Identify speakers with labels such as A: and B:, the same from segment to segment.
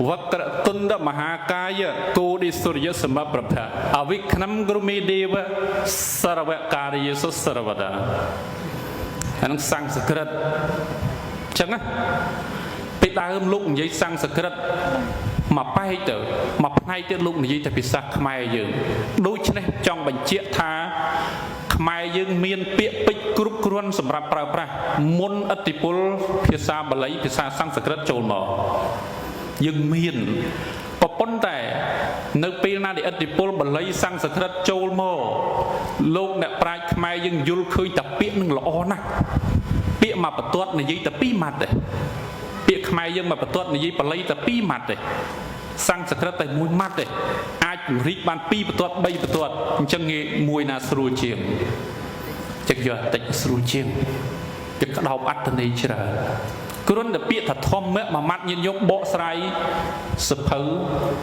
A: វក្រតុណ្ឌមហាកាយកោឌិសុរិយសមប្រភៈអវិក្នំគ្រុមេទេវសរវការិយសុសរវតាអានឹងសំស្ក្រឹតអញ្ចឹងណាពីដើមលោកនិយាយសំស្ក្រឹតមកបែកទៅមកផ្នែកទៀតលោកនិយាយតែភាសាខ្មែរយើងដូច្នេះចង់បញ្ជាក់ថាខ្មែរយើងមានពាក្យពេចន៍គ្រប់គ្រាន់សម្រាប់ប្រើប្រាស់មុនឥទ្ធិពលភាសាបាលីភាសាសំស្ក្រឹតចូលមកយើងមានក៏ប៉ុន្តែនៅពេលណាដែលឥទ្ធិពលបាលីសំស្ក្រឹតចូលមកលោកអ្នកប្រាជ្ញខ្មែរយើងយល់ឃើញតែពាក្យនឹងល្អណាស់ពាក្យមកបន្ទាត់និយាយតែពីរម៉ាត់ទេពាក្យខ្មែរយើងមកបន្ទាត់និយាយបាលីតែពីរម៉ាត់ទេសំស្ក្រឹតតែមួយម៉ាត់ទេអាចពង្រីកបានពីរបន្ទាត់3បន្ទាត់អញ្ចឹងងាយមួយណាស្រួលជាងចឹងយកតិចស្រួលជាងវាក្តោបអត្ថន័យច្រើនគ្រាន់តែពាក្យថាធម្មៈមួយម៉ាត់ញាតិញោមបកស្រាយសភៅ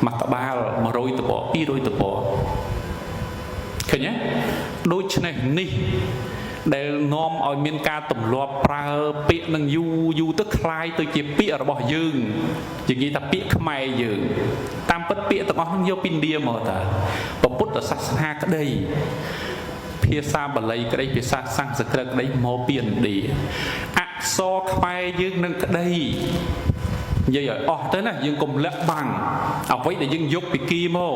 A: មួយក្បាល100ទំព័រ200ទំព័រឃើញទេដូច្នេះនេះដែលនាំឲ្យមានការទម្លាប់ប្រើពាក្យនឹងយូរយូរទៅคล้ายទៅជាពាក្យរបស់យើងនិយាយថាពាក្យខ្មែរយើងតាមពិតពាក្យទាំងអស់ហ្នឹងយកពីឥណ្ឌាមកតាពុទ្ធសាសនាក្តីភាសាបាលីក្តីភាសាសំស្ក្រឹតក្តីមកពីឥណ្ឌាអក្សរខ្មែរយើងនឹងក្តីនិយាយឲ្យអស់ទៅណាយើងកុំលាក់បាំងអ្វីដែលយើងយកពីគីមក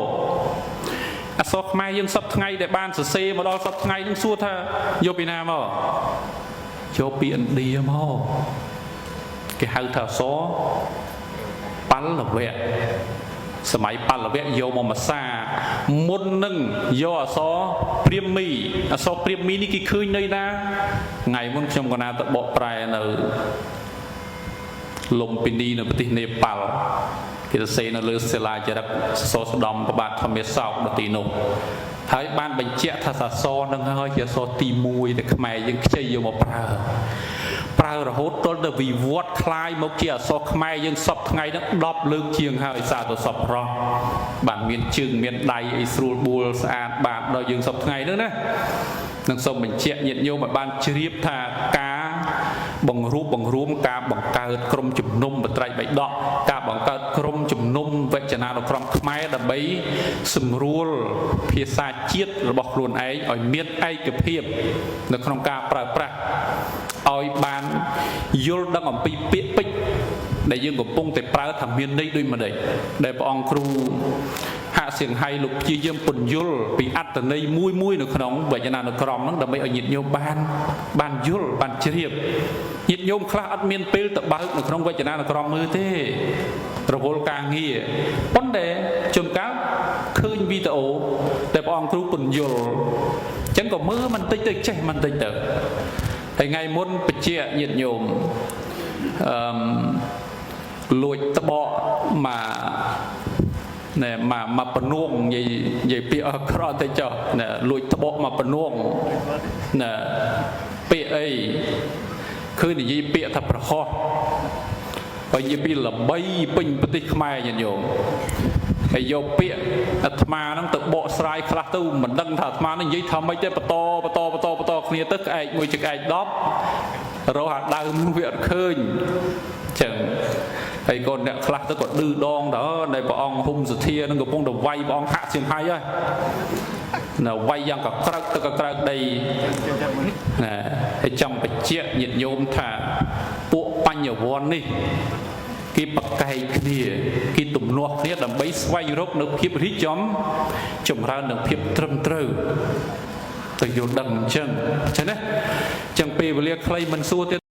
A: អក្សរខ្មែរយើងសពថ្ងៃដែលបានសរសេរមកដល់សពថ្ងៃនឹងសួរថាយកពីណាមកយកពីឥណ្ឌាមកគេហៅថាអក្សរបល្លវៈសម័យបល្លវៈយកមកភាសាមុននឹងយកអក្សរព្រាមីអក្សរព្រាមីនេះគេឃើញនៅណាថ្ងៃមុនខ្ញុំកណាទៅបកប្រែនៅលំពិនីនៅប្រទេសនេប៉ាល់គេសរសេរនៅលើសិលាចារឹកសសរស្ដំប្របាទធម្មសោកនៅទីនោះហើយបានបញ្ជាក់ថាសសរនឹងហើយជាអក្សរទី1ដែលខ្មែរយើងខ្ចីយកមកប្រើប្រើរហូតទល់ទៅវិវត្តคล้ายមកជាអក្សរខ្មែរយើងសពថ្ងៃហ្នឹង10លើកជាងហើយសាទសពរោះបានមានជើងមានដៃអីស្រួលបួលស្អាតបាទដល់យើងសពថ្ងៃហ្នឹងណានឹងសូមបញ្ជាក់ញាតិញោមឲ្យបានជ្រាបថាការបង្រួបបង្រួមការបង្កើតក្រុមជំនុំបត្រៃបៃដកការបង្កើតក្រុមជំនុំវចនានុក្រមខ្មែរដើម្បីសម្រួលភាសាជាតិរបស់ខ្លួនឯងឲ្យមានឯកភាពនៅក្នុងការប្រើប្រាស់ឲ្យបានយល់ដឹងអំពីពាក្យពេចន៍ដែលយើងកំពុងតែប្រើថាមានន័យដូចម្ដេចដែលព្រះអង្គគ្រូហាក់សៀងហៃលោកព្យាយាមពន្យល់ពីអត្ថន័យមួយមួយនៅក្នុងវចនានុក្រមហ្នឹងដើម្បីឲ្យញាតិញោមបានយល់បានជ្រាបញាតិញោមខ្លះអត់មានពេលទៅបើកនៅក្នុងវចនានុក្រមមើលទេរវល់ការងារប៉ុន្តែជួនកាលឃើញវីដេអូតែព្រះអង្គគ្រូពន្យល់អញ្ចឹងក៏មើលមិនតិចទៅចេះមិនតិចទៅហើយថ្ងៃមុនបជាញាតិញោមអឺមលួចត្បកមកណែមកមកពនួងនិយាយពាក្យអក្រក់ទៅចុះណែលួចត្បកមកពនួងណែពាក្យអីគឺនិយាយពាក្យថាប្រហោះហើយនិយាយពីល្បីពេញប្រទេសខ្មែរញាតិញោមហើយយកពាក្យអាត្មាហ្នឹងទៅបកស្រាយខ្លះទៅមិនដឹងថាអាត្មាហ្នឹងនិយាយថាម៉េចទេបន្តបន្តបន្តបន្តគ្នាទៅក្អែកមួយចក្អែក10រកអាដើមវាអត់ឃើញចឹងហើយកូនអ្នកខ្លះទៅក៏ឌឺដងទៅដែលព្រះអង្គហ៊ុំសធានឹងកំពុងតែវាយព្រះអង្គហាក់សៀងហៃហើយនៅវាយយ៉ាងកក្រើកទៅកក្រើកដីណាហើយចង់បញ្ជាក់ញាតិញោមថាពួកបញ្ញវន្តនេះគេប្រកែកគ្នាគេទំនាស់គ្នាដើម្បីស្វែងរកនៅភាពរីកចំចម្រើននិងភាពត្រឹមត្រូវទៅយល់ដឹងអញ្ចឹងអញ្ចឹងណាអញ្ចឹងពេលវេលាខ្លីមិនសួរទៀត។